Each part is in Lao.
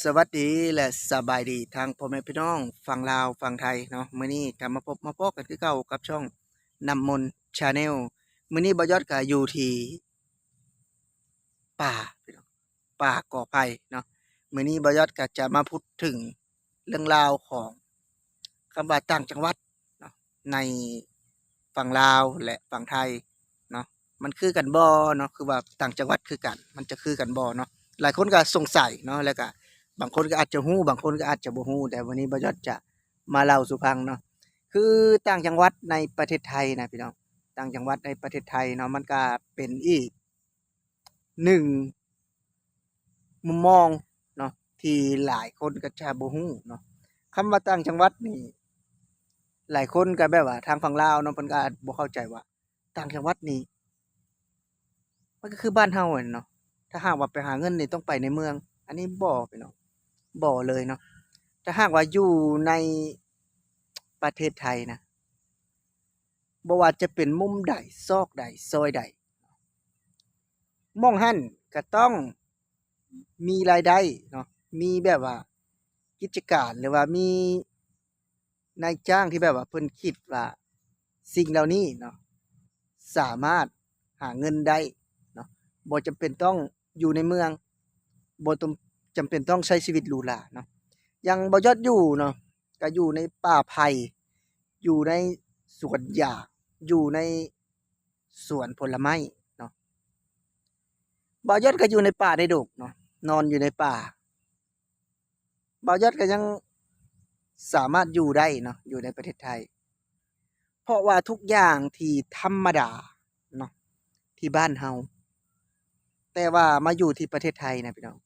ສະຫວັດດີ ແລະ ສະບາຍດີທາງພໍ່ແມ່ພີ່ນ້ອງຝັ່ງລາວຝັ່ງໄທເນາະ. ມື້ນີ້ກໍມາພົບມາພໍ້ກັນຄືເກົ່າກັບຊ່ອງນ້ຳມົນ Channel. ມື້ນີ້ບ່າວຍອດກໍຢູ່ທີ່ປ່າ ປ່າກໍໄຜ່ເນາະ. ມື້ນີ້ບ່າວຍອດກໍຈະມາພູດເຖິງເລື່ອງລາວຂອງ ຄຳວ່າຕ່າງຈັງຫວັດເນາະ ໃນຝັ່ງລາວ ແລະ ຝັ່ງໄທເນາະ ມັນຄືກັນບໍ່ເນາະ? ຄືວ່າຕ່າງຈັງຫວັດຄືກັນ ມັນຈະຄືກັນບໍ່ເນາະ? ຫຼາຍຄົນກໍສົງໄສເນາະ ແລ້ວກໍບາງຄົນກໍອາດຈະຮູ້ ບາງຄົນກໍອາດຈະບໍ່ຮູ້. ແຕ່ມື້ນີ້ບ່າວຍອດຈະມາເລົ່າສູ່ຟັງເນາະ ຄືຕ່າງຈັງຫວັດໃນປະເທດໄທນະພີ່ນ້ອງ, ຕ່າງຈັງຫວັດໃນປະເທດໄທເນາະ ມັນກໍເປັນອີກ ໜຶ່ງມຸມມອງເນາະ ທີ່ຫຼາຍຄົນກໍຈະບໍ່ຮູ້ເນາະ. ຄຳວ່າຕ່າງຈັງຫວັດນີ້ ຫຼາຍຄົນກໍແບບວ່າທາງຝັ່ງລາວເນາະ ເພິ່ນກໍອາດບໍ່ເຂົ້າໃຈວ່າຕ່າງຈັງຫວັດນີ້ ມັນກໍຄືບ້ານເຮົາຫັ້ນເນາະ. ຖ້າຫາກວ່າໄປຫາເງິນນີ້ຕ້ອງໄປໃນເມືອງ, ອັນນີ້ບໍ່ພີ່ນ້ອງ, ບໍ່ເລີຍເນາະ. ຖ້າຫາກວ່າຢູ່ໃນປະເທດໄທນະ ບໍ່ວ່າຈະເປັນມຸມໃດ ຊອກໃດ ຊອຍໃດ ໝ່ອງຫັ້ນກໍຕ້ອງມີລາຍໄດ້ເນາະ, ມີແບບວ່າກິດຈະການ ຫຼືວ່າມີນາຍຈ້າງທີ່ແບບວ່າເພິ່ນຄິດວ່າສິ່ງເຫຼົ່ານີ້ເນາະ ສາມາດຫາເງິນໄດ້ເນາະ, ບໍ່ຈຳເປັນຕ້ອງຢູ່ໃນເມືອງ, ບໍ່ຕ້ອງ ຈຳເປັນຕ້ອງໃຊ້ຊີວິດຫຼູຫຼາເນາະ. ຢ່າງບ່າວຍອດຢູ່ເນາະ ກໍຢູ່ໃນປ່າໄຜ່ ຢູ່ໃນສວນຢາງ ຢູ່ໃນສວນຜົນລະໄມ້ເນາະ. ບ່າວຍອດກໍຢູ່ໃນປ່າໃນດົງເນາະ, ນອນຢູ່ໃນປ່າ. ບ່າວຍອດກໍຍັງສາມາດຢູ່ໄດ້ເນາະ ຢູ່ໃນປະເທດໄທ. ເພາະວ່າທຸກຢ່າງທີ່ທຳມະດາເນາະ ທີ່ບ້ານເຮົາ ແຕ່ວ່າມາຢູ່ທີ່ປະເທດໄທນະພີ່ນ້ອງ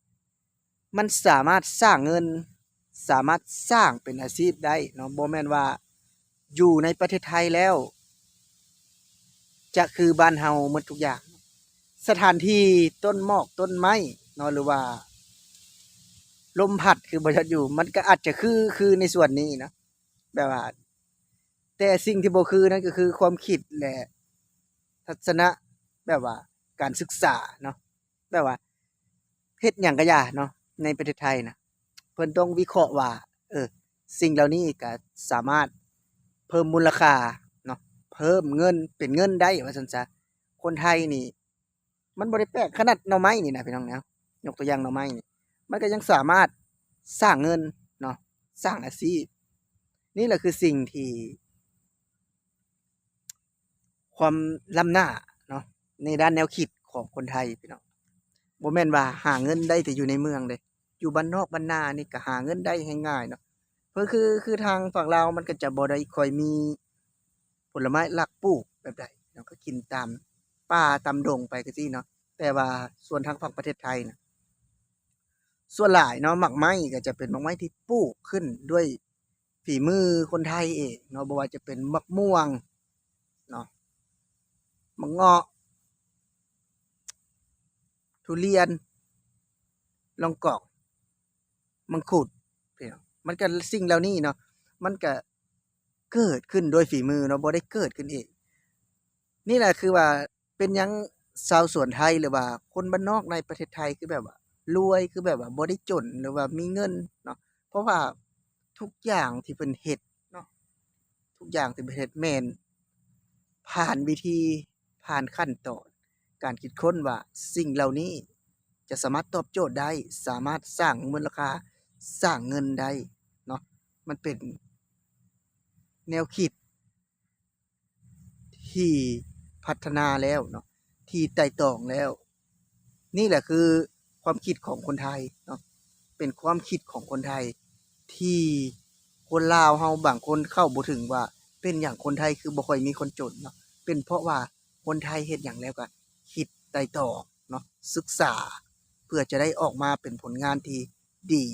ມັນສາມາດສ້າງເງິນ ສາມາດສ້າງເປັນອາຊີບໄດ້ເນາະ. ບໍ່ແມ່ນວ່າຢູ່ໃນປະເທດໄທແລ້ວ ຈະຄືບ້ານເຮົາໝົດທຸກຢ່າງ. ສະຖານທີ່ ຕົ້ນໝອກຕົ້ນໄມ້ເນາະ ຫຼືວ່າລົມພັດ ຄືບ່າວຍອດຢູ່ ມັນກໍອາດຈະຄື ຄືໃນສ່ວນນີ້ເນາະ ແບບວ່າ ແຕ່ສິ່ງທີ່ບໍ່ຄືນັ້ນກໍຄືຄວາມຄິດ ແລະ ທັດສະນະ ແບບວ່າການສຶກສາເນາະ. ແບບວ່າເຮັດຫຍັງກໍຢ່າເນາະ ໃນປະເທດໄທນະ ເພິ່ນຕ້ອງວິເຄາະວ່າ ເອີ ສິ່ງເຫຼົ່ານີ້ກໍສາມາດເພີ່ມມູນລະຄ່າເນາະ ເພີ່ມເງິນ ເປັນເງິນໄດ້ວ່າຊັ້ນຊະ. ຄົນໄທນີ້ ມັນບໍ່ໄດ້ແປກ ຂະໜາດໜໍ່ໄມ້ນີ້ນະພີ່ນ້ອງເນາະ, ຍົກຕົວຢ່າງໜໍ່ໄມ້ນີ້ ມັນກໍຍັງສາມາດສ້າງເງິນເນາະ ສ້າງອາຊີບ. ນີ້ແຫຼະຄືສິ່ງທີ່ ຄວາມລ້ຳໜ້າເນາະ ໃນດ້ານແນວຄິດຂອງຄົນໄທພີ່ນ້ອງ. ບໍ່ແມ່ນວ່າຫາເງິນໄດ້ແຕ່ຢູ່ໃນເມືອງເດ້, ຢູ່ບ້ານນອກບ້ານນານີ້ກໍຫາເງິນໄດ້ງ່າຍໆເນາະ. ເພາະຄື ຄືທາງຝັ່ງລາວມັນກໍຈະບໍ່ໄດ້ຄ່ອຍມີຜົນລະໄມ້ຫຼັກປູກແບບໃດເນາະ, ກໍກິນຕາມປ່າຕາມດົງໄປຈັ່ງຊີ້ເນາະ. ແຕ່ວ່າສ່ວນທາງຝັ່ງປະເທດໄທນະ ສ່ວນຫຼາຍເນາະ ໝາກໄມ້ກໍຈະເປັນໝາກໄມ້ທີ່ປູກຂຶ້ນດ້ວຍ ຝີມືຄົນໄທເອງເນາະ, ບໍ່ວ່າຈະເປັນໝາກມ່ວງເນາະ, ໝາກເງາະ, ທຸລຽນ, ລອງກອງ, ມັງຄຸດ, ພີ່ນ້ອງ, ມັນກໍ ສິ່ງເຫຼົ່ານີ້ເນາະ ມັນກໍເກີດຂຶ້ນໂດຍຝີມືເນາະ, ບໍ່ໄດ້ເກີດຂຶ້ນເອງ. ນີ້ແຫຼະຄືວ່າ ເປັນຫຍັງຊາວສວນໄທ ຫຼືວ່າຄົນບ້ານນອກໃນປະເທດໄທ ຄືແບບວ່າລວຍ ຄືແບບວ່າບໍ່ໄດ້ຈົນ ຫຼືວ່າມີເງິນເນາະ? ເພາະວ່າທຸກຢ່າງທີ່ເພິ່ນເຮັດເນາະ ທຸກຢ່າງທີ່ເພິ່ນເຮັດແມ່ນຜ່ານວິທີ ຜ່ານຂັ້ນຕອນການຄິດຄົ້ນວ່າສິ່ງເຫຼົ່ານີ້ຈະສາມາດຕອບໂຈດໄດ້ ສາມາດສ້າງມູນລະຄ່າ ສ້າງເງິນໄດ້ເນາະ. ມັນເປັນແນວຄິດ ທີ່ພັດທະນາແລ້ວເນາະ ທີ່ໄຕ່ຕອງແລ້ວ. ນີ້ແຫຼະຄືຄວາມຄິດຂອງຄົນໄທເນາະ ເປັນຄວາມຄິດຂອງຄົນໄທ ທີ່ຄົນລາວເຮົາບາງຄົນເຂົ້າບໍ່ເຖິງວ່າ ເປັນຫຍັງຄົນໄທຄືບໍ່ຄ່ອຍມີຄົນຈົນເນາະ, ເປັນເພາະວ່າຄົນໄທເຮັດຫຍັງແລ້ວກໍຄິດໄຕ່ຕອງເນາະ ສຶກສາ ເພື່ອຈະໄດ້ອອກມາເປັນຜົນງານທີ່ດີ.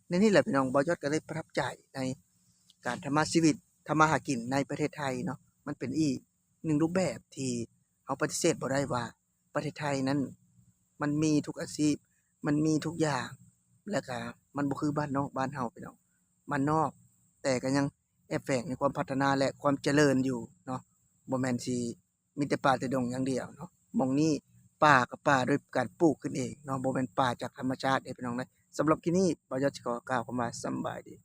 ໃນນີ້ແຫຼະພີ່ນ້ອງ ບ່າວຍອດກໍໄດ້ປະທັບໃຈໃນການທຳມາຊີວິດ ທຳມາຫາກິນໃນປະເທດໄທເນາະ. ມັນເປັນອີກໜຶ່ງຮູບແບບທີ່ເຮົາປະຕິເສດບໍ່ໄດ້ວ່າ ປະເທດໄທນັ້ນມັນມີທຸກອາຊີບ ມັນມີທຸກຢ່າງ ແລ້ວກະມັນບໍ່ຄືບ້ານນອກບ້ານເຮົາພີ່ນ້ອງ. ບ້ານນອກ ແຕ່ກໍຍັງແອບແຝງໃນຄວາມພັດທະນາ ແລະ ຄວາມຈະເລີນຢູ່ເນາະ, ບໍ່ແມ່ນຊິ ມີແຕ່ປ່າແຕ່ດົງຢ່າງດຽວເນາະ. ໝ່ອງນີ້ປ່າກໍປ່າໂດຍການປູກຂຶ້ນເອງເນາະ, ບໍ່ແມ່ນປ່າຈາກທຳມະຊາດເດ້ພີ່ນ້ອງເດີ. ສຳລັບຄລິບນີ້ ບ່າວຍອດຊິຂໍກ່າວຄຳວ່າສຳບາຍດີ.